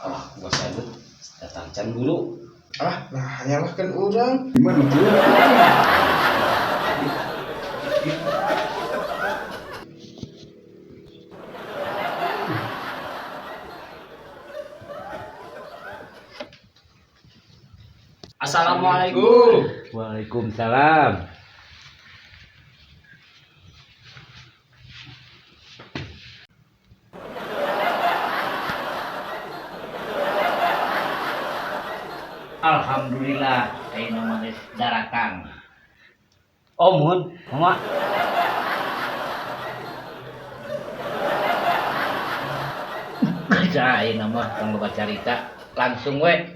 Ah, gua salut datang can guru. Ah, nah nyalahkan orang. Gimana tuh? Assalamualaikum. Waalaikumsalam. Alhamdulillah, ayeuna mah geus daratang. Oh, mun, mama. Kerja ayeuna mah tong loba carita, langsung we.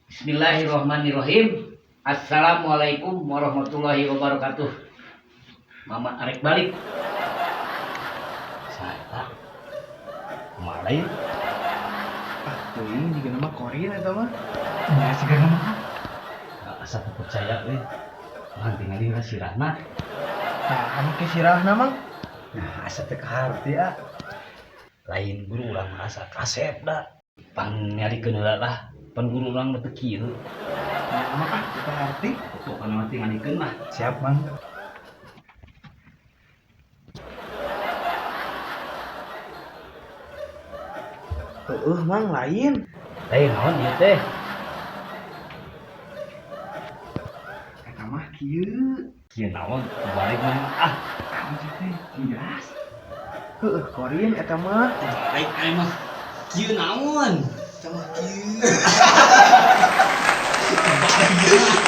Bismillahirrahmanirrahim. Assalamualaikum warahmatullahi wabarakatuh. Mama arek balik. Saya malai. Ah, teuing jiga nama Korin eta mah. Ya sih mah. Asa teu percaya we. Urang tingali heula sirahna. Nah, make sirahna, Mang. Nah, asa teu kaharti ah. Lain guru urang mah asa kasep da. Pang nyarikeun heula lah. Pan guru urang mah teu kieu. Nah, mah ah, teu kaharti. Pokokna mah tingalikeun lah. Siap, Mang. Heueuh, Mang, lain. Lain naon ieu teh? Eta mah kieu. Kieu naon? Balik mah ah. Naon sih teh? Jelas. Heueuh, Korin eta mah. Balik aya mah. Kieu naon? Eta mah kieu. Balik.